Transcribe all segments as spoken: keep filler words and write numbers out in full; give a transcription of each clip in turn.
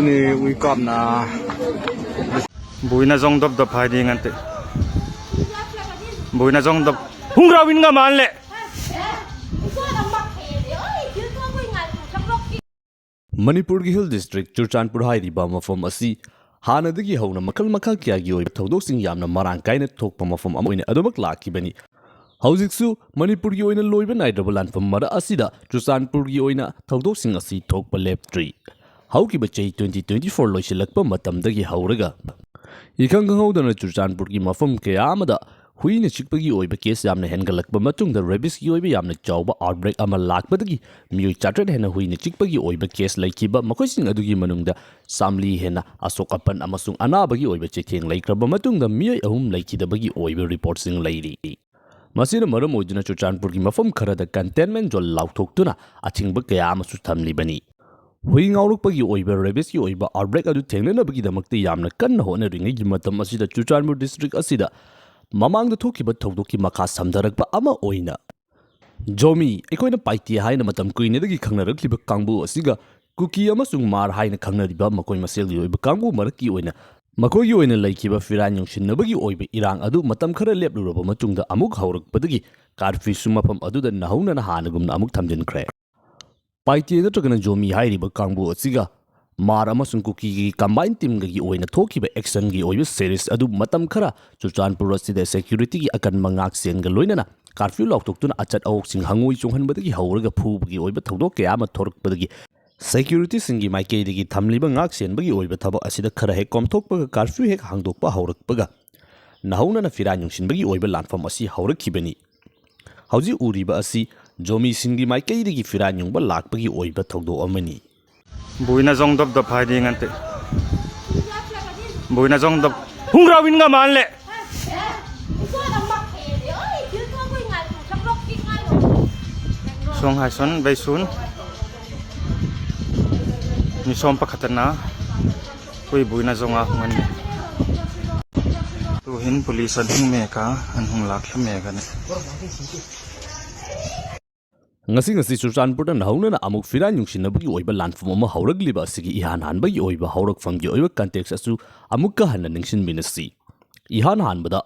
Ni ui kapna. Buina zong dop dop hai ding ante. Buina zong dop. Hungra win nga man le. ꯃꯅꯤꯄꯨꯔꯒꯤ hill district Churachandpur ꯍꯥꯏꯔꯤꯕ ꯃꯐꯝ ꯑꯁꯤ ꯍꯥꯟꯅꯗꯒꯤ ꯍꯧꯅ ꯃꯈꯜ ꯃꯈꯥ ꯀꯌꯥꯒꯤ ꯑꯣꯏꯕ ꯊꯧꯗꯣꯛꯁꯤꯡ ꯌꯥꯝꯅ ꯃꯔꯥꯡ ꯀꯥꯏꯅ ꯊꯣꯛꯄ ꯃꯐꯝ ꯑꯃ ꯑꯣꯏꯅ ꯑꯗꯨꯃꯛ ꯂꯥꯛꯈꯤꯕꯅꯤ꯫ ꯍꯧꯖꯤꯛꯁꯨ ꯃꯅꯤꯄꯨꯔꯒꯤ ꯑꯣꯏꯅ ꯂꯣꯏꯕ ꯅꯥꯏꯗ꯭ꯔꯕ ꯂꯥꯟꯐꯝ ꯃꯔꯛ ꯑꯁꯤꯗ ꯆꯨꯔꯆꯥꯟꯄꯨꯔꯒꯤ ꯑꯣꯏꯅ ꯊꯧꯗꯣꯛꯁꯤꯡ ꯑꯁꯤ ꯊꯣꯛꯄ ꯂꯦꯞꯇ꯭ꯔꯤ꯫ ꯍꯧꯈꯤꯕ ꯆꯍꯤ twenty twenty four ꯂꯣꯏꯁꯤꯜꯂꯛꯄ ꯃꯇꯝꯗꯒꯤ ꯍꯧꯔꯒ ꯏꯈꯪ ꯈꯪꯍꯧꯗꯅ ꯆꯨꯔꯆꯥꯟꯄꯨꯔꯒꯤ ꯃꯐꯝ ꯀꯌꯥ ꯑꯃꯗ ꯍꯨꯏꯅ ꯆꯤꯛꯄꯒꯤ ꯑꯣꯏꯕ ꯀꯦꯁ ꯌꯥꯝꯅ ꯍꯦꯟꯒꯠꯂꯛꯄ ꯃꯇꯨꯡꯗ ꯔꯦꯕꯤꯁꯀꯤ ꯑꯣꯏꯕ ꯌꯥꯝꯅ ꯆꯥꯎꯕ ꯑꯥꯎꯠꯕ꯭ꯔꯦꯛ ꯑꯃ ꯂꯥꯛꯄꯗꯒꯤ ꯃꯤꯑꯣꯏ ꯆꯥꯇ꯭ꯔꯦꯠ ꯍꯦꯟꯅ ꯍꯨꯏꯅ ꯆꯤꯛꯄꯒꯤ ꯑꯣꯏꯕ ꯀꯦꯁ ꯂꯩꯈꯤꯕ, ꯃꯈꯣꯏꯁꯤꯡ ꯑꯗꯨꯒꯤ ꯃꯅꯨꯡꯗ ꯆꯥꯝꯃꯔꯤ ꯍꯦꯟꯅ ꯑꯁꯣꯛ ꯑꯄꯟ ꯑꯃꯁꯨꯡ ꯑꯅꯥꯕꯒꯤ ꯑꯣꯏꯕ ꯆꯩꯊꯦꯡ ꯂꯩꯈ꯭ꯔꯕ ꯃꯇꯨꯡꯗ ꯃꯤꯑꯣꯏ ꯑꯍꯨꯝ ꯂꯩꯈꯤꯗꯕꯒꯤ ꯑꯣꯏꯕ ꯔꯤꯄꯣꯔꯠꯁꯤꯡ ꯂꯩꯔꯤ꯫ ꯃꯁꯤꯅ ꯃꯔꯝ ꯑꯣꯏꯗꯨꯅ ꯆꯨꯔꯆꯥꯟꯄꯨꯔꯒꯤ ꯃꯐꯝ ꯈꯔꯗ ꯀꯟꯇꯦꯟꯃꯦꯟ ꯖꯣꯟ ꯂꯥꯎꯊꯣꯛꯇꯨꯅ ꯑꯊꯤꯡꯕ ꯀꯌꯥ ꯑꯃꯁꯨ ꯊꯝꯂꯤꯕꯅꯤ꯫ ꯍꯨꯏ ꯉꯥꯎꯔꯛꯄꯒꯤ ꯑꯣꯏꯕ ꯔꯦꯕꯤꯁꯀꯤ ꯑꯣꯏꯕ ꯑꯥꯎꯠꯕ꯭ꯔꯦꯛ ꯑꯗꯨ ꯊꯦꯡꯅꯅꯕꯒꯤꯗꯃꯛꯇ ꯌꯥꯝꯅ ꯀꯟꯅ ꯍꯣꯠꯅꯔꯤꯉꯩꯒꯤ ꯃꯇꯝ ꯑꯁꯤꯗ ꯆꯨꯔꯆꯥꯟꯄꯨꯔ ꯗꯤꯁꯇ꯭ꯔꯤꯛ ꯑꯁꯤꯗ ꯃꯃꯥꯡꯗ ꯊꯣꯛꯈꯤꯕ ꯊꯧꯗꯣꯛꯀꯤ ꯃꯈꯥ ꯁꯝꯊꯔꯛꯄ ꯑꯃ ꯑꯣꯏꯅ ꯖꯣꯃꯤ, ꯑꯩꯈꯣꯏꯅ ꯄꯥꯏꯇꯦ ꯍꯥꯏꯅ ꯃꯇꯝ ꯀꯨꯏꯅꯗꯒꯤ ꯈꯪꯅꯔꯛꯂꯤꯕ ꯀꯥꯡꯕꯨ ꯑꯁꯤꯒ ꯀꯨꯀꯤ ꯑꯃꯁꯨꯡ ꯃꯥꯔ ꯍꯥꯏꯅ ꯈꯪꯅꯔꯤꯕ ꯃꯈꯣꯏ ꯃꯁꯦꯜꯒꯤ ꯑꯣꯏꯕ ꯀꯥꯡꯕꯨ ꯃꯔꯛꯀꯤ ꯑꯣꯏꯅ ꯃꯈꯣꯏꯒꯤ ꯑꯣꯏꯅ ꯂꯩꯈꯤꯕ ꯐꯤꯔꯥꯟ ꯌꯨꯡꯁꯤꯟꯅꯕꯒꯤ ꯑꯣꯏꯕ ꯏꯔꯥꯡ ꯑꯗꯨ ꯃꯇꯝ ꯈꯔ ꯂꯦꯞꯂꯨꯔꯕ ꯃꯇꯨꯡꯗ ꯑꯃꯨꯛ ꯍꯧꯔꯛꯄꯗꯒꯤ ꯀꯥꯔꯐ꯭ꯌꯨꯁꯨ ꯃꯐꯝ ꯑꯗꯨꯗ ꯅꯍꯧꯅꯅ ꯍꯥꯟꯅꯒꯨꯝꯅ ꯑꯃꯨꯛ ꯊꯝꯖꯤꯟꯈ꯭ꯔꯦ꯫ ꯄꯥꯏꯇꯦ ꯅꯠꯇ꯭ꯔꯒꯅ ꯖꯣꯃꯤ ꯍꯥꯏꯔꯤꯕ ꯀꯥꯡꯕꯨ ꯑꯁꯤꯒ ꯃꯥꯔ ꯑꯃꯁꯨꯡ ꯀꯨꯀꯤꯒꯤ ꯀꯝꯕꯥꯏꯟ ꯇꯤꯝꯒꯒꯤ ꯑꯣꯏꯅ ꯊꯣꯛꯈꯤꯕ ꯑꯦꯛꯁꯟꯒꯤ ꯑꯣꯏꯕ ꯁꯦꯔꯤꯁ ꯑꯗꯨ ꯃꯇꯝ ꯈꯔ ꯆꯨꯔꯆꯥꯟꯄꯨꯔ ꯑꯁꯤꯗ ꯁꯦꯀ꯭ꯌꯨꯔꯤꯇꯤꯒꯤ ꯑꯀꯟꯕ ꯉꯥꯛꯁꯦꯟꯒ ꯂꯣꯏꯅꯅ ꯀꯥꯔꯐ꯭ꯌꯨ ꯂꯥꯎꯊꯣꯛꯇꯨꯅ ꯑꯆꯠ ꯑꯋꯣꯛꯁꯤꯡ ꯍꯪꯉꯣꯏ ꯆꯣꯡꯍꯟꯕꯗꯒꯤ ꯍꯧꯔꯒ ꯐꯨꯕꯒꯤ ꯑꯣꯏꯕ ꯊꯧꯗꯣꯛ ꯀꯌꯥ ꯑꯃ ꯊꯣꯔꯛꯄꯗꯒꯤ ꯁꯦꯀ꯭ꯌꯨꯔꯤꯇꯤꯁꯤꯡꯒꯤ ꯃꯥꯏꯀꯩꯗꯒꯤ ꯊꯝꯂꯤꯕ ꯉꯥꯛꯁꯦꯟꯕꯒꯤ ꯑꯣꯏꯕ ꯊꯕꯛ ꯑꯁꯤꯗ ꯈꯔ ꯍꯦꯛ ꯀꯣꯝꯊꯣꯛꯄꯒ ꯀꯥꯔꯐ꯭ꯌꯨ ꯍꯦꯛ ꯍꯥꯡꯗꯣꯛꯄ ꯍꯧꯔꯛꯄꯒ ꯅꯍꯧꯅꯅ ꯐꯤꯔꯥꯟ ꯌꯨꯡꯁꯤꯟꯕꯒꯤ ꯑꯣꯏꯕ ꯂꯥꯟꯐꯝ ꯑꯁꯤ ꯍꯧꯔꯛꯈꯤꯕꯅꯤ꯫ ꯍꯧꯖꯤꯛ ꯎꯔꯤꯕ ꯑꯁꯤ ꯖꯣꯃꯤꯁꯤꯡꯒꯤ ꯃꯥꯏꯀꯩꯗꯒꯤ ꯐꯤꯔꯥꯟ ꯌꯨꯡꯕ ꯂꯥꯛꯄꯒꯤ ꯑꯣꯏꯕ ꯊꯧꯗꯣꯛ ꯑꯃꯅꯤ꯫ ꯕꯨꯏꯅ ꯖꯣꯡ ꯗꯞ ꯗꯞ ꯍꯥꯏꯗꯤ ꯉꯟꯇꯦ꯫ ꯕꯨꯏꯅ ꯖꯣꯡ ꯗꯞ ꯍꯨꯡꯒ꯭ꯔꯥꯎ ꯏꯟꯒ ꯃꯥꯜꯂꯦ꯫ ꯁꯣꯡ ꯍꯥꯏ ꯁꯣꯟ ꯕꯩ ꯁꯨꯟ꯫ ꯅꯤꯁꯣꯝ ꯄꯥꯈꯠꯇꯅ꯫ ꯍꯨꯏ ꯕꯨꯏꯅ ꯖꯣꯡ ꯑꯥ ꯍꯨꯡꯍꯟꯅꯤ꯫ ꯇꯨ ꯍꯤꯟ ꯄꯨꯂꯤꯁ ꯑꯟ ꯍꯨꯡ ꯃꯦꯀ, ꯑꯟ ꯍꯨꯡ ꯂꯥꯛꯂꯝꯃꯦꯒꯅꯤ꯫ ꯉꯁꯤ ꯉꯁꯤ ꯆꯨꯔꯆꯥꯟꯄꯨꯔꯗ ꯅꯧꯍꯧꯅꯅ ꯑꯃꯨꯛ ꯐꯤꯔꯥꯏ ꯅꯨꯡꯁꯤꯅꯕꯒꯤ ꯑꯣꯏꯕ ꯂꯥꯟꯐꯝ ꯑꯃ ꯍꯧꯔꯛꯂꯤꯕ ꯑꯁꯤꯒꯤ ꯏꯍꯥꯟ ꯍꯥꯟꯕꯒꯤ ꯑꯣꯏꯕ ꯍꯧꯔꯛꯐꯝꯒꯤ ꯑꯣꯏꯕ ꯀꯟꯇꯦꯛꯁ ꯑꯁꯨ ꯑꯃꯨꯛꯀ ꯍꯟꯅ ꯅꯤꯡꯁꯤꯡꯃꯤꯟꯅꯁꯤ꯫ ꯏꯍꯥꯟ ꯍꯥꯟꯕꯗ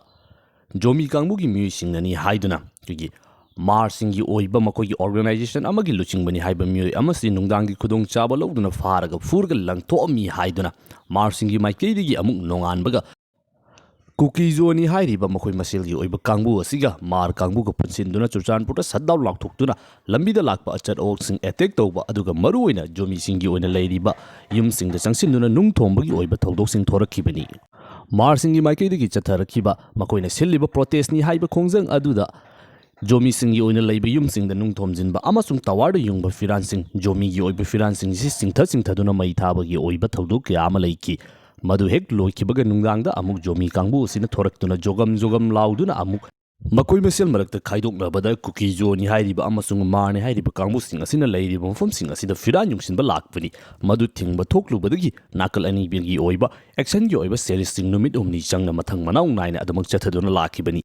ꯖꯣꯃꯤ ꯀꯥꯡꯕꯨꯒꯤ ꯃꯤꯑꯣꯏꯁꯤꯡꯅꯅꯤ ꯍꯥꯏꯗꯨꯅ ꯑꯩꯈꯣꯏꯒꯤ ꯃꯥꯔꯁꯤꯡꯒꯤ ꯑꯣꯏꯕ ꯃꯈꯣꯏꯒꯤ ꯑꯣꯔꯒꯅꯥꯏꯖꯦꯁꯟ ꯑꯃꯒꯤ ꯂꯨꯆꯤꯡꯕꯅꯤ ꯍꯥꯏꯕ ꯃꯤꯑꯣꯏ ꯑꯃꯁꯤ ꯅꯨꯡꯗꯥꯡꯒꯤ ꯈꯨꯗꯣꯡꯆꯥꯕ ꯂꯧꯗꯨꯅ ꯐꯥꯔꯒ ꯐꯨꯔꯒ ꯂꯪꯊꯣꯛꯑꯝꯃꯤ ꯍꯥꯏꯗꯨꯅ ꯃꯥꯔꯁꯤꯡꯒꯤ ꯃꯥꯏꯀꯩꯗꯒꯤ ꯑꯃꯨꯛ ꯅꯣꯡꯉꯥꯟꯕꯒ ꯀꯨꯀꯤꯖꯣꯅꯤ ꯍꯥꯏꯔꯤꯕ ꯃꯈꯣꯏ ꯃꯁꯦꯜꯒꯤ ꯑꯣꯏꯕ ꯀꯥꯡꯕꯨ ꯑꯁꯤꯒ ꯃꯥꯔ ꯀꯥꯡꯕꯨꯒ ꯄꯨꯟꯁꯤꯟꯗꯨꯅ ꯆꯨꯔꯆꯥꯟꯄꯨꯔꯗ ꯁꯠꯗꯥꯎꯟ ꯂꯥꯎꯊꯣꯛꯇꯨꯅ ꯂꯝꯕꯤꯗ ꯂꯥꯛꯄ ꯑꯆꯠ ꯑꯋꯣꯛꯁꯤꯡ ꯑꯦꯇꯦꯛ ꯇꯧꯕ, ꯑꯗꯨꯒ ꯃꯔꯨꯑꯣꯏꯅ ꯖꯣꯃꯤꯁꯤꯡꯒꯤ ꯑꯣꯏꯅ ꯂꯩꯔꯤꯕ ꯌꯨꯝꯁꯤꯡꯗ ꯆꯪꯁꯤꯟꯗꯨꯅ ꯅꯨꯡ ꯊꯣꯝꯕꯒꯤ ꯑꯣꯏꯕ ꯊꯧꯗꯣꯛꯁꯤꯡ ꯊꯣꯔꯛꯈꯤꯕꯅꯤ꯫ ꯃꯥꯔꯁꯤꯡꯒꯤ ꯃꯥꯏꯀꯩꯗꯒꯤ ꯆꯠꯊꯔꯛꯈꯤꯕ ꯃꯈꯣꯏꯅ ꯁꯤꯜꯂꯤꯕ ꯄ꯭ꯔꯣꯇꯦꯁꯅꯤ ꯍꯥꯏꯕ ꯈꯣꯡꯖꯪ ꯑꯗꯨꯗ ꯖꯣꯃꯤꯁꯤꯡꯒꯤ ꯑꯣꯏꯅ ꯂꯩꯕ ꯌꯨꯝꯁꯤꯡꯗ ꯅꯨꯡ ꯊꯣꯝꯖꯤꯟꯕ ꯑꯃꯁꯨꯡ ꯇꯋꯥꯔꯗ ꯌꯨꯡꯕ ꯐꯤꯔꯥꯟꯁꯤꯡ, ꯖꯣꯃꯤꯒꯤ ꯑꯣꯏꯕ ꯐꯤꯔꯥꯟꯁꯤꯡꯁꯤ ꯆꯤꯡꯊ ꯆꯤꯡꯊꯗꯨꯅ ꯃꯩ ꯊꯥꯕꯒꯤ ꯑꯣꯏꯕ ꯊꯧꯗꯣꯛ ꯀꯌꯥ ꯑꯃ ꯂꯩꯈꯤ꯫ ꯃꯗꯨ ꯍꯦꯛ ꯂꯣꯏꯈꯤꯕꯒ ꯅꯨꯡꯗꯥꯡꯗ ꯑꯃꯨꯛ ꯖꯣꯃꯤ ꯀꯥꯡꯕꯨ ꯑꯁꯤꯅ ꯊꯣꯔꯛꯇꯨꯅ ꯖꯣꯒꯝ ꯖꯣꯒꯝ ꯂꯥꯎꯗꯨꯅ ꯑꯃꯨꯛ ꯃꯈꯣꯏ ꯃꯁꯦꯜ ꯃꯔꯛꯇ ꯈꯥꯏꯗꯣꯛꯅꯕꯗ ꯀꯨꯀꯤ ꯖꯣꯅꯤ ꯍꯥꯏꯔꯤꯕ ꯑꯃꯁꯨꯡ ꯃꯥꯔꯅꯤ ꯍꯥꯏꯔꯤꯕ ꯀꯥꯡꯕꯨꯁꯤꯡ ꯑꯁꯤꯅ ꯂꯩꯔꯤꯕ ꯃꯐꯝꯁꯤꯡ ꯑꯁꯤꯗ ꯐꯤꯔꯥꯟ ꯌꯨꯡꯁꯤꯟꯕ ꯂꯥꯛꯄꯅꯤ꯫ ꯃꯗꯨ ꯊꯤꯡꯕ ꯊꯣꯛꯂꯨꯕꯗꯒꯤ ꯅꯥꯀꯜ ꯑꯅꯤꯒꯤ ꯑꯣꯏꯕ ꯑꯦꯛꯁꯟꯒꯤ ꯑꯣꯏꯕ ꯁꯦꯔꯤꯁꯁꯤꯡ ꯅꯨꯃꯤꯠ ꯍꯨꯝꯅꯤ ꯆꯪꯅ ꯃꯊꯪ ꯃꯅꯥꯎ ꯅꯥꯏꯅ ꯑꯗꯨꯃꯛ ꯆꯠꯊꯗꯨꯅ ꯂꯥꯛꯈꯤꯕꯅꯤ꯫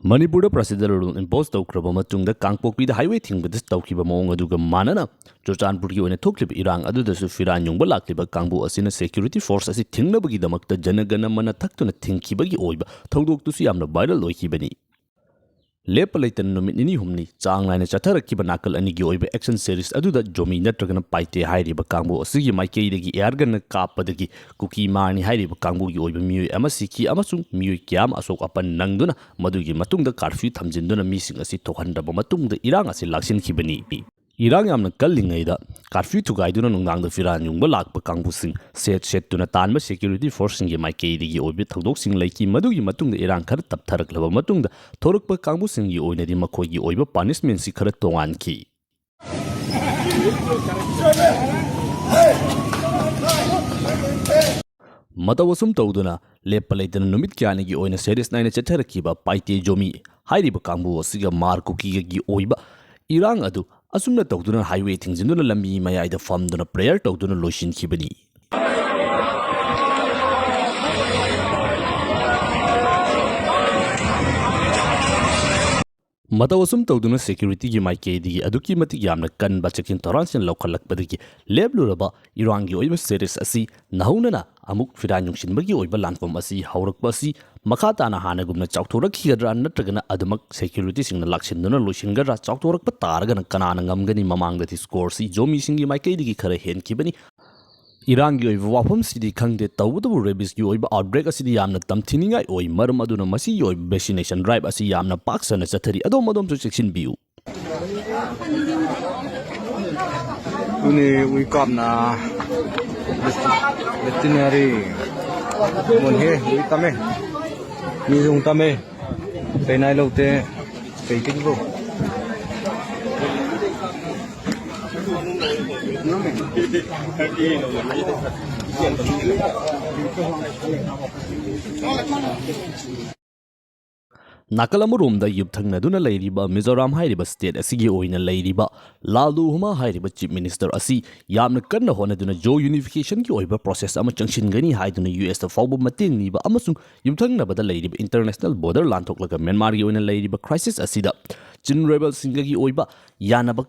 ꯃꯅꯤꯄꯨꯔꯗ ꯄ꯭ꯔꯁꯤꯗꯦꯟ ꯔꯨꯜ ꯏꯝꯄꯣꯁ ꯇꯧꯈ꯭ꯔꯕ ꯃꯇꯨꯡꯗ ꯀꯥꯡꯄꯣꯛꯄꯤꯗ ꯍꯥꯏꯋꯦ ꯊꯤꯡꯕꯗ ꯇꯧꯈꯤꯕ ꯃꯑꯣꯡ ꯑꯗꯨꯒ ꯃꯥꯟꯅꯅ ꯆꯨꯔꯆꯥꯟꯄꯨꯔꯒꯤ ꯑꯣꯏꯅ ꯊꯣꯛꯂꯤꯕ ꯏꯔꯥꯡ ꯑꯗꯨꯗꯁꯨ ꯐꯤꯔꯥꯟ ꯌꯨꯡꯕ ꯂꯥꯛꯂꯤꯕ ꯀꯥꯡꯕꯨ ꯑꯁꯤꯅ ꯁꯦꯀ꯭ꯌꯨꯔꯤꯇꯤ ꯐꯣꯔꯁ ꯑꯁꯤ ꯊꯤꯡꯅꯕꯒꯤꯗꯃꯛꯇ ꯖꯅꯒꯅ ꯃꯅ ꯊꯛꯇꯨꯅ ꯊꯤꯡꯈꯤꯕꯒꯤ ꯑꯣꯏꯕ ꯊꯧꯗꯣꯛꯇꯨꯁꯨ ꯌꯥꯝꯅ ꯚꯥꯏꯔꯦꯜ ꯑꯣꯏꯈꯤꯕꯅꯤ꯫ ꯂꯦꯞꯄ ꯂꯩꯇꯅ ꯅꯨꯃꯤꯠ ꯅꯤꯅꯤ ꯍꯨꯝꯅꯤ ꯆꯥꯡ ꯅꯥꯏꯅ ꯆꯠꯊꯔꯛꯈꯤꯕ ꯅꯥꯀꯜ ꯑꯅꯤꯒꯤ ꯑꯣꯏꯕ ꯑꯦꯛꯁꯟ ꯁꯦꯔꯤꯁ ꯑꯗꯨꯗ ꯖꯣꯃꯤ ꯅꯠꯇ꯭ꯔꯒꯅ ꯄꯥꯏꯇꯦ ꯍꯥꯏꯔꯤꯕ ꯀꯥꯡꯕꯨ ꯑꯁꯤꯒꯤ ꯃꯥꯏꯀꯩꯗꯒꯤ ꯑꯦꯌꯥꯔꯒꯟꯅ ꯀꯥꯞꯄꯗꯒꯤ ꯀꯨꯀꯤ ꯃꯥꯔꯅꯤ ꯍꯥꯏꯔꯤꯕ ꯀꯥꯡꯕꯨꯒꯤ ꯑꯣꯏꯕ ꯃꯤꯑꯣꯏ ꯑꯃ ꯁꯤꯈꯤ ꯑꯃꯁꯨꯡ ꯃꯤꯑꯣꯏ ꯀꯌꯥ ꯑꯃ ꯑꯁꯣꯛ ꯑꯄꯟ ꯅꯪꯗꯨꯅ ꯃꯗꯨꯒꯤ ꯃꯇꯨꯡꯗ ꯀꯥꯔꯐ꯭ꯌꯨ ꯊꯝꯖꯤꯟꯗꯨꯅ ꯃꯤꯁꯤꯡ ꯑꯁꯤ ꯊꯣꯛꯍꯟꯗ꯭ꯔꯕ ꯃꯇꯨꯡꯗ ꯏꯔꯥꯡ ꯑꯁꯤ ꯂꯥꯛꯁꯤꯟꯈꯤꯕꯅꯤ꯫ ꯏꯔꯥꯡ ꯌꯥꯝꯅ ꯀꯜꯂꯤꯉꯩꯗ ꯀꯥꯔꯐ꯭ꯌꯨ ꯊꯨꯒꯥꯏꯗꯨꯅ ꯅꯨꯡꯗꯥꯡꯗ ꯐꯤꯔꯥꯟ ꯌꯨꯡꯕ ꯂꯥꯛꯄ ꯀꯥꯡꯕꯨꯁꯤꯡ ꯁꯦꯠ ꯁꯦꯠꯇꯨꯅ ꯇꯥꯟꯕ ꯁꯦꯀ꯭ꯌꯨꯔꯤꯇꯤ ꯐꯣꯔꯁꯁꯤꯡꯒꯤ ꯃꯥꯏꯀꯩꯗꯒꯤ ꯑꯣꯏꯕ ꯊꯧꯗꯣꯛꯁꯤꯡ ꯂꯩꯈꯤ꯫ ꯃꯗꯨꯒꯤ ꯃꯇꯨꯡꯗ ꯏꯔꯥꯡ ꯈꯔ ꯇꯞꯊꯔꯛꯂꯕ ꯃꯇꯨꯡꯗ ꯊꯣꯔꯛꯄ ꯀꯥꯡꯕꯨꯁꯤꯡꯒꯤ ꯑꯣꯏꯅꯗꯤ ꯃꯈꯣꯏꯒꯤ ꯑꯣꯏꯕ ꯄꯥꯅꯤꯁꯃꯦꯟꯁꯤ ꯈꯔ ꯇꯣꯉꯥꯟꯈꯤ꯫ ꯃꯇꯧ ꯑꯁꯨꯝ ꯇꯧꯗꯨꯅ ꯂꯦꯞꯄ ꯂꯩꯇꯅ ꯅꯨꯃꯤꯠ ꯀꯌꯥꯅꯤꯒꯤ ꯑꯣꯏꯅ ꯁꯦꯔꯤꯁ ꯅꯥꯏꯅ ꯆꯠꯊꯔꯛꯈꯤꯕ ꯄꯥꯏꯇꯦ ꯖꯣꯃꯤ ꯍꯥꯏꯔꯤꯕ ꯀꯥꯡꯕꯨ ꯑꯁꯤꯒ ꯃꯥꯔ ꯀꯨꯀꯤꯒꯒꯤ ꯑꯣꯏꯕ ꯏꯔꯥꯡ ꯑꯗꯨ ꯑꯁꯨꯝꯅ ꯇꯧꯗꯨꯅ ꯍꯥꯏꯋꯦ ꯊꯤꯡꯖꯤꯟꯗꯨꯅ ꯂꯝꯕꯤ ꯃꯌꯥꯏꯗ ꯐꯝꯗꯨꯅ ꯄ꯭ꯔꯦꯌꯔ ꯇꯧꯗꯨꯅ ꯂꯣꯏꯁꯤꯟꯈꯤꯕꯅꯤ꯫ ꯃꯇꯧ ꯑꯁꯨꯝ ꯇꯧꯗꯨꯅ ꯁꯦꯀ꯭ꯌꯨꯔꯤꯇꯤꯒꯤ ꯃꯥꯏꯀꯩꯗꯒꯤ ꯑꯗꯨꯛꯀꯤ ꯃꯇꯤꯛ ꯌꯥꯝꯅ ꯀꯟꯕ ꯆꯦꯛꯁꯤꯟ ꯊꯧꯔꯥꯡꯁꯤꯡ ꯂꯧꯈꯠꯂꯛꯄꯗꯒꯤ ꯂꯦꯞꯂꯨꯔꯕ ꯏꯔꯥꯟꯒꯤ ꯑꯣꯏꯕ ꯁꯦꯔꯤꯁ ꯑꯁꯤ ꯅꯧꯍꯧꯅꯅ ꯑꯃꯨꯛ ꯐꯤꯔꯥꯏ ꯅꯨꯡꯁꯤꯟꯕꯒꯤ ꯑꯣꯏꯕ ꯂꯥꯟꯐꯝ ꯑꯁꯤ ꯍꯧꯔꯛꯄ ꯑꯁꯤ ꯃꯈꯥ ꯇꯥꯅ ꯍꯥꯟꯅꯒꯨꯝꯅ ꯆꯥꯎꯊꯣꯔꯛꯈꯤꯒꯗ꯭ꯔꯥ, ꯅꯠꯇ꯭ꯔꯒꯅ ꯑꯗꯨꯃꯛ ꯁꯦꯀ꯭ꯌꯨꯔꯤꯇꯤꯁꯤꯡꯅ ꯂꯥꯛꯁꯤꯟꯗꯨꯅ ꯂꯣꯏꯁꯤꯟꯒꯗ꯭ꯔꯥ? ꯆꯥꯎꯊꯣꯔꯛꯄ ꯇꯥꯔꯒꯅ ꯀꯅꯥꯅ ꯉꯝꯒꯅꯤ? ꯃꯃꯥꯡꯗꯗꯤ ꯁ꯭ꯀꯣꯔꯁꯤ ꯖꯣꯃꯤꯁꯤꯡꯒꯤ ꯃꯥꯏꯀꯩꯗꯒꯤ ꯈꯔ ꯍꯦꯟꯈꯤꯕꯅꯤ꯫ ꯏꯔꯥꯟꯒꯤ ꯑꯣꯏꯕ ꯋꯥꯐꯝꯁꯤꯗꯤ ꯈꯪꯗꯦ, ꯇꯧꯕꯇꯕꯨ ꯔꯦꯕꯤꯁꯀꯤ ꯑꯣꯏꯕ ꯑꯥꯎꯠꯕ꯭ꯔꯦꯛ ꯑꯁꯤꯗꯤ ꯌꯥꯝꯅ ꯇꯝꯊꯤꯅꯤꯡꯉꯥꯏ ꯑꯣꯏ꯫ ꯃꯔꯝ ꯑꯗꯨꯅ ꯃꯁꯤꯒꯤ ꯑꯣꯏꯕ ꯚꯦꯛꯁꯤꯅꯦꯁꯟ ꯗ꯭ꯔꯥꯏꯚ ꯑꯁꯤ ꯌꯥꯝꯅ ꯄꯥꯛ ꯁꯟꯅ ꯆꯠꯊꯔꯤ꯫ ꯑꯗꯣꯝ ꯑꯗꯣꯝꯁꯨ ꯆꯦꯛꯁꯤꯟꯕꯤꯌꯨ꯫ ꯇꯨꯅꯤ ꯎꯏ ꯀꯥꯞꯅ ꯚꯦꯇꯤꯅꯔꯤ ꯃꯣꯟꯍꯦ ꯎꯏ ꯇꯝꯃꯦ꯫ ꯃꯤꯁꯨ ꯇꯝꯃꯦ꯫ ꯀꯩꯅꯥꯏ ꯂꯧꯇꯦ꯫ ꯀꯩ ꯇꯤꯡꯕ꯭ꯔꯣ? ꯅꯥꯀꯜ ꯑꯃꯔꯣꯝꯗ ꯌꯨꯝꯊꯪꯅꯗꯨꯅ ꯂꯩꯔꯤꯕ ꯃꯤꯖꯣꯔꯥꯝ ꯍꯥꯏꯔꯤꯕ ꯁ꯭ꯇꯦꯠ ꯑꯁꯤꯒꯤ ꯑꯣꯏꯅ ꯂꯩꯔꯤꯕ ꯂꯥꯜꯗꯨ ꯍꯨꯃꯥ ꯍꯥꯏꯔꯤꯕ ꯆꯤꯐ ꯃꯤꯅꯤꯁꯇꯔ ꯑꯁꯤ ꯌꯥꯝꯅ ꯀꯟꯅ ꯍꯣꯠꯅꯗꯨꯅ ꯖꯣ ꯌꯨꯅꯤꯐꯤꯀꯦꯁꯟꯒꯤ ꯑꯣꯏꯕ ꯄ꯭ꯔꯣꯁꯦꯁ ꯑꯃ ꯆꯪꯁꯤꯟꯒꯅꯤ ꯍꯥꯏꯗꯨꯅ ꯌꯨ ꯑꯦꯁꯇ ꯐꯥꯎꯕ ꯃꯇꯦꯡ ꯅꯤꯕ ꯑꯃꯁꯨꯡ ꯌꯨꯝꯊꯪꯅꯕꯗ ꯂꯩꯔꯤꯕ ꯏꯟꯇꯔꯅꯦꯁꯅꯦꯜ ꯕꯣꯔꯗꯔ ꯂꯥꯟꯊꯣꯛꯂꯒ ꯃ꯭ꯌꯥꯟꯃꯥꯔꯒꯤ ꯑꯣꯏꯅ ꯂꯩꯔꯤꯕ ꯀ꯭ꯔꯥꯏꯁꯤꯁ ꯑꯁꯤꯗ ꯆꯤꯟ ꯔꯦꯕꯦꯜꯁꯤꯡꯒꯒꯤ ꯑꯣꯏꯕ ꯌꯥꯅꯕ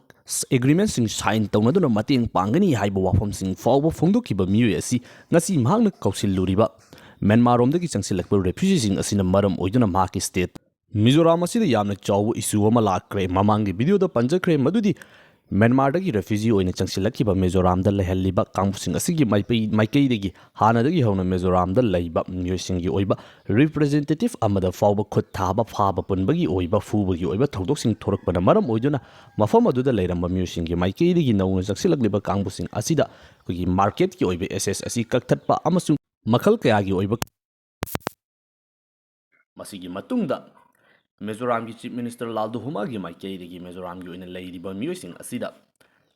ꯑꯦꯒ꯭ꯔꯤꯃꯦꯟꯁꯤꯡ ꯁꯥꯏꯟ ꯇꯧꯅꯗꯨꯅ ꯃꯇꯦꯡ ꯄꯥꯡꯒꯅꯤ ꯍꯥꯏꯕ ꯋꯥꯐꯝꯁꯤꯡ ꯐꯥꯎꯕ ꯐꯣꯡꯗꯣꯛꯈꯤꯕ ꯃꯤꯑꯣꯏ ꯑꯁꯤ ꯉꯁꯤ ꯃꯍꯥꯛꯅ ꯀꯧꯁꯤꯜꯂꯨꯔꯤꯕ ꯃ꯭ꯌꯥꯟꯃꯥꯔꯔꯣꯝꯗꯒꯤ ꯆꯪꯁꯤꯜꯂꯛꯄ ꯔꯦꯐ꯭ꯌꯨꯖꯤꯁꯤꯡ ꯑꯁꯤꯅ ꯃꯔꯝ ꯑꯣꯏꯗꯨꯅ ꯃꯍꯥꯛꯀꯤ ꯁ꯭ꯇꯦꯠ ꯃꯤꯖꯣꯔꯥꯝ ꯑꯁꯤꯗ ꯌꯥꯝꯅ ꯆꯥꯎꯕ ꯏꯁꯨ ꯑꯃ ꯂꯥꯛꯈ꯭ꯔꯦ꯫ ꯃꯃꯥꯡꯒꯤ ꯚꯤꯗꯤꯑꯣꯗ ꯄꯟꯖꯈ꯭ꯔꯦ ꯃꯗꯨꯗꯤ ꯃ꯭ꯌꯥꯟꯃꯥꯔꯗꯒꯤ ꯔꯦꯐ꯭ꯌꯨꯖꯤ ꯑꯣꯏꯅ ꯆꯪꯁꯤꯜꯂꯛꯈꯤꯕ ꯃꯤꯖꯣꯔꯥꯝꯗ ꯂꯩꯍꯜꯂꯤꯕ ꯀꯥꯡꯕꯨꯁꯤꯡ ꯑꯁꯤꯒꯤ ꯃꯥꯏꯄꯩ-, ꯃꯥꯏꯀꯩꯗꯒꯤ ꯍꯥꯟꯅꯗꯒꯤ ꯍꯧꯅ ꯃꯤꯖꯣꯔꯥꯝꯗ ꯂꯩꯕ ꯃꯤꯑꯣꯏꯁꯤꯡꯒꯤ ꯑꯣꯏꯕ ꯔꯤꯄ꯭ꯔꯖꯦꯟꯇꯦꯇꯤꯚ ꯑꯃꯗ ꯐꯥꯎꯕ ꯈꯨꯠ ꯊꯥꯕ, ꯐꯥꯕ ꯄꯨꯟꯕꯒꯤ ꯑꯣꯏꯕ, ꯐꯨꯕꯒꯤ ꯑꯣꯏꯕ ꯊꯧꯗꯣꯛꯁꯤꯡ ꯊꯣꯔꯛꯄꯅ ꯃꯔꯝ ꯑꯣꯏꯗꯨꯅ ꯃꯐꯝ ꯑꯗꯨꯗ ꯂꯩꯔꯝꯕ ꯃꯤꯑꯣꯏꯁꯤꯡꯒꯤ ꯃꯥꯏꯀꯩꯗꯒꯤ ꯅꯧꯅ ꯆꯪꯁꯤꯜꯂꯛꯂꯤꯕ ꯀꯥꯡꯕꯨꯁꯤꯡ ꯑꯁꯤꯗ ꯑꯩꯈꯣꯏꯒꯤ ꯃꯥꯔꯀꯦꯠꯀꯤ ꯑꯣꯏꯕ ꯑꯦꯁꯦꯁ ꯑꯁꯤ ꯀꯛꯊꯠꯄ ꯑꯃꯁꯨꯡ ꯃꯈꯜ ꯀꯌꯥꯒꯤ ꯑꯣꯏꯕ ꯃꯁꯤꯒꯤ ꯃꯇꯨꯡꯗ ꯃꯤꯖꯣꯔꯥꯝꯒꯤ ꯆꯤꯐ ꯃꯤꯅꯤꯁꯇꯔ ꯂꯥꯜꯗꯨ ꯍꯨꯃꯥꯒꯤ ꯃꯥꯏꯀꯩꯗꯒꯤ ꯃꯤꯖꯣꯔꯥꯝꯒꯤ ꯑꯣꯏꯅ ꯂꯩꯔꯤꯕ ꯃꯤꯑꯣꯏꯁꯤꯡ ꯑꯁꯤꯗ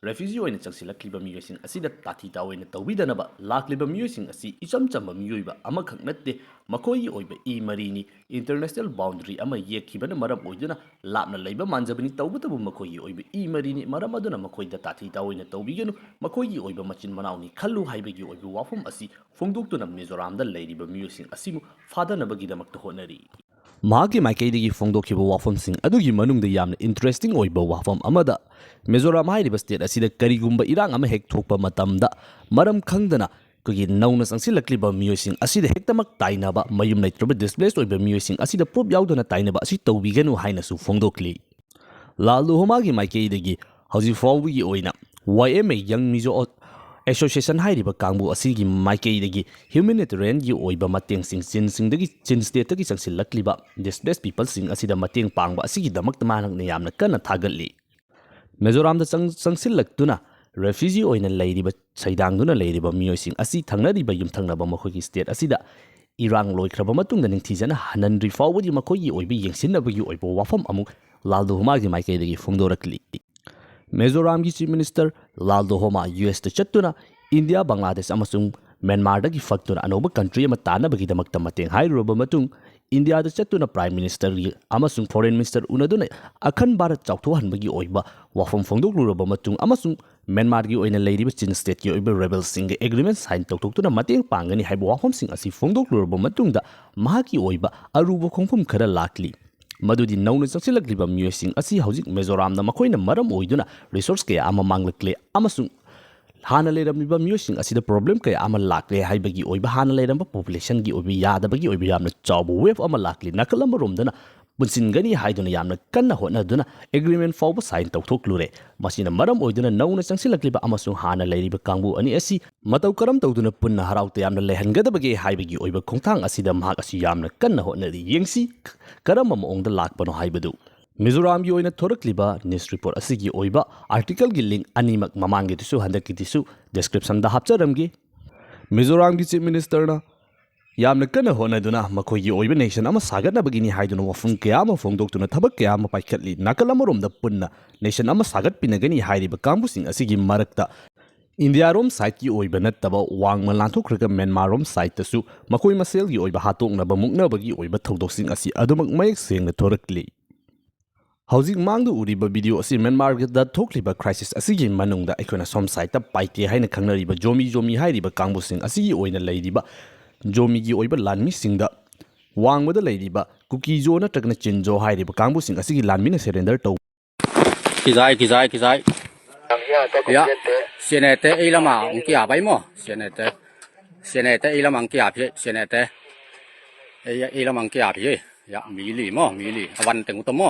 ꯔꯦꯐ꯭ꯌꯨꯖꯤ ꯑꯣꯏꯅ ꯆꯪꯁꯤꯜꯂꯛꯂꯤꯕ ꯃꯤꯑꯣꯏꯁꯤꯡ ꯑꯁꯤꯗ ꯇꯥꯊꯤ ꯇꯥꯑꯣꯏꯅ ꯇꯧꯕꯤꯗꯅꯕ ꯂꯥꯛꯂꯤꯕ ꯃꯤꯑꯣꯏꯁꯤꯡ ꯑꯁꯤ ꯏꯆꯝ ꯆꯝꯕ ꯃꯤꯑꯣꯏꯕ ꯑꯃꯈꯛ ꯅꯠꯇꯦ, ꯃꯈꯣꯏꯒꯤ ꯑꯣꯏꯕ ꯏ ꯃꯔꯤꯅꯤ, ꯏꯟꯇꯔꯅꯦꯁꯅꯦꯜ ꯕꯥꯎꯟꯗꯔꯤ ꯑꯃ ꯌꯦꯛꯈꯤꯕꯅ ꯃꯔꯝ ꯑꯣꯏꯗꯨꯅ ꯂꯥꯞꯅ ꯂꯩꯕ ꯃꯥꯟꯖꯕꯅꯤ, ꯇꯧꯕꯇꯕꯨ ꯃꯈꯣꯏꯒꯤ ꯑꯣꯏꯕ ꯏ ꯃꯔꯤꯅꯤ, ꯃꯔꯝ ꯑꯗꯨꯅ ꯃꯈꯣꯏꯗ ꯇꯥꯊꯤ ꯇꯥꯑꯣꯏꯅ ꯇꯧꯕꯤꯒꯅꯨ, ꯃꯈꯣꯏꯒꯤ ꯑꯣꯏꯕ ꯃꯆꯤꯟ ꯃꯅꯥꯎꯅꯤ ꯈꯜꯂꯨ ꯍꯥꯏꯕꯒꯤ ꯑꯣꯏꯕ ꯋꯥꯐꯝ ꯑꯁꯤ ꯐꯣꯡꯗꯣꯛꯇꯨꯅ ꯃꯤꯖꯣꯔꯥꯝꯗ ꯂꯩꯔꯤꯕ ꯃꯤꯑꯣꯏꯁꯤꯡ ꯑꯁꯤꯕꯨ ꯐꯥꯗꯅꯕꯒꯤꯗꯃꯛꯇ ꯍꯣꯠꯅꯔꯤ꯫ ꯃꯍꯥꯛꯀꯤ ꯃꯥꯏꯀꯩꯗꯒꯤ ꯐꯣꯡꯗꯣꯛꯈꯤꯕ ꯋꯥꯐꯝꯁꯤꯡ ꯑꯗꯨꯒꯤ ꯃꯅꯨꯡꯗ ꯌꯥꯝꯅ interesting ꯑꯣꯏꯕ ꯋꯥꯐꯝ ꯑꯃꯗ, ꯃꯤꯖꯣꯔꯥꯝ ꯍꯥꯏꯔꯤꯕ state ꯑꯁꯤꯗ ꯀꯔꯤꯒꯨꯝꯕ ꯏꯔꯥꯡ ꯑꯃ ꯍꯦꯛ ꯊꯣꯛꯄ ꯃꯇꯝꯗ, ꯃꯔꯝ ꯈꯪꯗꯅ ꯑꯩꯈꯣꯏꯒꯤ ꯅꯧꯅ ꯆꯪꯁꯤꯜꯂꯛꯂꯤꯕ ꯃꯤꯑꯣꯏꯁꯤꯡ ꯑꯁꯤꯗ ꯍꯦꯛꯇꯃꯛ ꯇꯥꯏꯅꯕ, ꯃꯌꯨꯝ ꯂꯩꯇ꯭ꯔꯕ displace ꯑꯣꯏꯕ ꯃꯤꯑꯣꯏꯁꯤꯡ ꯑꯁꯤꯗ proof ꯌꯥꯎꯗꯅ ꯇꯥꯏꯅꯕ ꯑꯁꯤ ꯇꯧꯕꯤꯒꯅꯨ ꯍꯥꯏꯅꯁꯨ ꯐꯣꯡꯗꯣꯛꯂꯤ꯫ ꯂꯥꯜꯗꯣꯍꯣꯃꯥꯒꯤ ꯃꯥꯏꯀꯩꯗꯒꯤ ꯍꯧꯖꯤꯛ ꯐꯥꯎꯕꯒꯤ ꯑꯣꯏꯅ Y M A, Young Mizo Association ꯍꯥꯏꯔꯤꯕ ꯀꯥꯡꯕꯨ ꯑꯁꯤꯒꯤ ꯃꯥꯏꯀꯩꯗꯒꯤ humanitarianꯒꯤ ꯑꯣꯏꯕ ꯃꯇꯦꯡꯁꯤꯡ ꯆꯤꯟꯁꯤꯡꯗꯒꯤ, ꯆꯤꯟ stateꯇꯒꯤ ꯆꯪꯁꯤꯜꯂꯛꯂꯤꯕ displaced peopleꯁꯤꯡ ꯑꯁꯤꯗ ꯃꯇꯦꯡ ꯄꯥꯡꯕ ꯑꯁꯤꯒꯤꯗꯃꯛꯇ ꯃꯍꯥꯛꯅ ꯌꯥꯝꯅ ꯀꯟꯅ ꯊꯥꯒꯠꯂꯤ꯫ ꯃꯤꯖꯣꯔꯥꯝꯗ ꯆꯪ-, ꯆꯪꯁꯤꯜꯂꯛꯇꯨꯅ refugee ꯑꯣꯏꯅ ꯂꯩꯔꯤꯕ, ꯁꯩꯗꯥꯡꯗꯨꯅ ꯂꯩꯔꯤꯕ ꯃꯤꯑꯣꯏꯁꯤꯡ ꯑꯁꯤ ꯊꯪꯅꯔꯤꯕ ꯌꯨꯝꯊꯪꯅꯕ ꯃꯈꯣꯏꯒꯤ state ꯑꯁꯤꯗ ꯏꯔꯥꯡ ꯂꯣꯏꯈ꯭ꯔꯕ ꯃꯇꯨꯡꯗ ꯅꯤꯡꯊꯤꯖꯅ ꯍꯟꯍꯟꯗ꯭ꯔꯤ ꯐꯥꯎꯕꯗꯤ ꯃꯈꯣꯏꯒꯤ ꯑꯣꯏꯕ ꯌꯦꯡꯁꯤꯟꯅꯕꯒꯤ ꯑꯣꯏꯕ ꯋꯥꯐꯝ ꯑꯃꯨꯛ ꯂꯥꯜꯗꯣꯍꯣꯃꯥꯒꯤ ꯃꯥꯏꯀꯩꯗꯒꯤ ꯐꯣꯡꯗꯣꯔꯛꯂꯤ꯫ ꯃꯤꯖꯣꯔꯥꯝꯒꯤ Chief Minister ꯂꯥꯜꯗꯣꯍꯣꯃꯥ U S ꯇ ꯆꯠꯇꯨꯅ ꯏꯟꯗꯤꯌꯥ, ꯕꯪꯒ꯭ꯂꯥꯗꯦꯁ ꯑꯃꯁꯨꯡ ꯃ꯭ꯌꯥꯟꯃꯥꯔꯗꯒꯤ ꯐꯛꯇꯨꯅ ꯑꯅꯧꯕ country ꯑꯃ ꯇꯥꯟꯅꯕꯒꯤꯗꯃꯛꯇ ꯃꯇꯦꯡ ꯍꯥꯏꯔꯨꯔꯕ ꯃꯇꯨꯡ, ꯏꯟꯗꯤꯌꯥꯗ ꯆꯠꯇꯨꯅ Prime Minister ꯑꯃꯁꯨꯡ Foreign Minister ꯎꯅꯗꯨꯅ ꯑꯈꯟ ꯚꯥꯔꯠ ꯆꯥꯎꯊꯣꯛꯍꯟꯕꯒꯤ ꯑꯣꯏꯕ ꯋꯥꯐꯝ ꯐꯣꯡꯗꯣꯛꯂꯨꯔꯕ ꯃꯇꯨꯡ ꯑꯃꯁꯨꯡ ꯃ꯭ꯌꯥꯟꯃꯥꯔꯒꯤ ꯑꯣꯏꯅ ꯂꯩꯔꯤꯕ ꯆꯤꯟ stateꯀꯤ ꯑꯣꯏꯕ rebelꯁꯤꯡꯒ agreement sign ꯇꯧꯊꯣꯛꯇꯨꯅ ꯃꯇꯦꯡ ꯄꯥꯡꯒꯅꯤ ꯍꯥꯏꯕ ꯋꯥꯐꯝꯁꯤꯡ ꯑꯁꯤ ꯐꯣꯡꯗꯣꯛꯂꯨꯔꯕ ꯃꯇꯨꯡꯗ, ꯃꯍꯥꯛꯀꯤ ꯑꯣꯏꯕ ꯑꯔꯨꯕ ꯈꯣꯡꯐꯝ ꯈꯔ ꯂꯥꯛꯂꯤ꯫ ꯃꯗꯨꯗꯤ ꯅꯧꯅ ꯆꯪꯁꯤꯜꯂꯛꯂꯤꯕ ꯃꯤꯑꯣꯏꯁꯤꯡ ꯑꯁꯤ ꯍꯧꯖꯤꯛ ꯃꯤꯖꯣꯔꯥꯝꯗ ꯃꯈꯣꯏꯅ ꯃꯔꯝ ꯑꯣꯏꯗꯨꯅ resource ꯀꯌꯥ ꯑꯃ ꯃꯥꯡꯂꯛꯂꯦ ꯑꯃꯁꯨꯡ ꯍꯥꯟꯅ ꯂꯩꯔꯝꯂꯤꯕ ꯃꯤꯑꯣꯏꯁꯤꯡ ꯑꯁꯤꯗ problem ꯀꯌꯥ ꯑꯃ ꯂꯥꯛꯂꯦ ꯍꯥꯏꯕꯒꯤ ꯑꯣꯏꯕ, ꯍꯥꯟꯅ ꯂꯩꯔꯝꯕ populationꯒꯤ ꯑꯣꯏꯕ ꯌꯥꯗꯕꯒꯤ ꯑꯣꯏꯕ ꯌꯥꯝꯅ ꯆꯥꯎꯕ wave ꯑꯃ ꯂꯥꯛꯂꯤ꯫ ꯅꯥꯀꯜ ꯑꯃꯔꯣꯝꯗꯅ ꯄꯨꯟꯁꯤꯟꯒꯅꯤ ꯍꯥꯏꯗꯨꯅ ꯌꯥꯝꯅ ꯀꯟꯅ ꯍꯣꯠꯅꯗꯨꯅ agreement ꯐꯥꯎꯕ sign ꯇꯧꯊꯣꯛꯂꯨꯔꯦ꯫ ꯃꯁꯤꯅ ꯃꯔꯝ ꯑꯣꯏꯗꯨꯅ ꯅꯧꯅ ꯆꯪꯁꯤꯜꯂꯛꯂꯤꯕ ꯑꯃꯁꯨꯡ ꯍꯥꯟꯅ ꯂꯩꯔꯤꯕ ꯀꯥꯡꯕꯨ ꯑꯅꯤ ꯑꯁꯤ ꯃꯇꯧ ꯀꯔꯝ ꯇꯧꯗꯨꯅ ꯄꯨꯟꯅ ꯍꯔꯥꯎ ꯇꯌꯥꯝꯅ ꯂꯩꯍꯟꯒꯗꯕꯒꯦ ꯍꯥꯏꯕꯒꯤ ꯑꯣꯏꯕ ꯈꯣꯡꯊꯥꯡ ꯑꯁꯤꯗ ꯃꯍꯥꯛ ꯑꯁꯤ ꯌꯥꯝꯅ ꯀꯟꯅ ꯍꯣꯠꯅꯔꯤ꯫ ꯌꯦꯡꯁꯤ, ꯀꯔꯝꯕ ꯃꯑꯣꯡꯗ ꯂꯥꯛꯄꯅꯣ ꯍꯥꯏꯕꯗꯨ꯫ ꯃꯤꯖꯣꯔꯥꯝꯒꯤ ꯑꯣꯏꯅ ꯊꯣꯔꯛꯂꯤꯕ news report ꯑꯁꯤꯒꯤ ꯑꯣꯏꯕ articleꯒꯤ link ꯑꯅꯤꯃꯛ, ꯃꯃꯥꯡꯒꯤꯗꯨꯁꯨ ꯍꯟꯗꯛꯀꯤꯗꯨꯁꯨ, descriptionꯗ ꯍꯥꯞꯆꯔꯝꯒꯦ꯫ ꯃꯤꯖꯣꯔꯥꯝꯒꯤ Chief Ministerꯅ ꯌꯥꯝꯅ ꯀꯟꯅ ꯍꯣꯠꯅꯗꯨꯅ ꯃꯈꯣꯏꯒꯤ ꯑꯣꯏꯕ nation ꯑꯃ ꯁꯥꯒꯠꯅꯕꯒꯤꯅꯤ ꯍꯥꯏꯗꯨꯅ ꯋꯥꯐꯝ ꯀꯌꯥ ꯑꯃ ꯐꯣꯡꯗꯣꯛꯇꯨꯅ ꯊꯕꯛ ꯀꯌꯥ ꯑꯃ ꯄꯥꯏꯈꯠꯂꯤ꯫ ꯅꯥꯀꯜ ꯑꯃꯔꯣꯝꯗ ꯄꯨꯟꯅ nation ꯑꯃ ꯁꯥꯒꯠꯄꯤꯅꯒꯅꯤ ꯍꯥꯏꯔꯤꯕ ꯀꯥꯡꯕꯨꯁꯤꯡ ꯑꯁꯤꯒꯤ ꯃꯔꯛꯇ ꯏꯟꯗꯤꯌꯥꯔꯣꯝ sideꯀꯤ ꯑꯣꯏꯕ ꯅꯠꯇꯕ ꯋꯥꯡꯃ ꯂꯥꯟꯊꯣꯛꯈ꯭ꯔꯒ ꯃ꯭ꯌꯥꯟꯃꯥꯔꯔꯣꯝ sideꯇꯁꯨ ꯃꯈꯣꯏ ꯃꯁꯦꯜꯒꯤ ꯑꯣꯏꯕ ꯍꯥꯠꯇꯣꯛꯅꯕ ꯃꯨꯛꯅꯕꯒꯤ ꯑꯣꯏꯕ ꯊꯧꯗꯣꯛꯁꯤꯡ ꯑꯁꯤ ꯑꯗꯨꯃꯛ ꯃꯌꯦꯛ ꯁꯦꯡꯅ ꯊꯣꯔꯛꯂꯤ꯫ ꯍꯧꯖꯤꯛ ꯃꯥꯡꯗ ꯎꯔꯤꯕ video ꯑꯁꯤ ꯃ꯭ꯌꯥꯟꯃꯥꯔꯗ ꯊꯣꯛꯂꯤꯕ crisis ꯑꯁꯤꯒꯤ ꯃꯅꯨꯡꯗ ꯑꯩꯈꯣꯏꯅ ꯁꯣꯝ sideꯇ ꯄꯥꯏꯇꯦ ꯍꯥꯏꯅ ꯈꯪꯅꯔꯤꯕ ꯖꯣꯃꯤ ꯖꯣꯃꯤ ꯍꯥꯏꯔꯤꯕ ꯀꯥꯡꯕꯨꯁꯤꯡ ꯑꯁꯤꯒꯤ ꯑꯣꯏꯅ ꯂꯩꯔꯤꯕ ꯖꯣꯃꯤꯒꯤ ꯑꯣꯏꯕ ꯂꯥꯟꯃꯤꯁꯤꯡꯗ ꯋꯥꯡꯃꯗ ꯂꯩꯔꯤꯕ ꯀꯨꯀꯤꯖꯣ ꯅꯠꯇ꯭ꯔꯒꯅ ꯆꯤꯟꯖꯣ ꯍꯥꯏꯔꯤꯕ ꯀꯥꯡꯕꯨꯁꯤꯡ ꯑꯁꯤꯒꯤ ꯂꯥꯟꯃꯤꯅ surrender ꯇꯧ꯫ ꯈꯤꯖꯥꯏ, ꯈꯤꯖꯥꯏ, ꯈꯤꯖꯥꯏ꯫ ꯌꯥ, ꯁꯦꯅꯦꯇꯦ, ꯑꯩ ꯂꯃꯥ ꯑꯃꯨꯛ ꯀꯌꯥ ꯕꯥꯏ ꯃꯣ? ꯁꯦꯅꯦꯇꯦ꯫ ꯁꯦꯅꯦꯇꯦ, ꯑꯩ ꯂꯃꯥ ꯑꯃꯨꯛ ꯀꯌꯥ ꯐꯤ? ꯁꯦꯅꯦꯇꯦ꯫ ꯑꯩ, ꯑꯩ ꯂꯃꯥ ꯑꯃꯨꯛ ꯀꯌꯥ ꯐꯤ? ꯌꯥ, ꯃꯤꯂꯤ ꯃꯣ, ꯃꯤꯂꯤ꯫ ꯑꯋꯥꯟ ꯇꯦꯡꯉꯨ ꯇꯝꯃꯣ꯫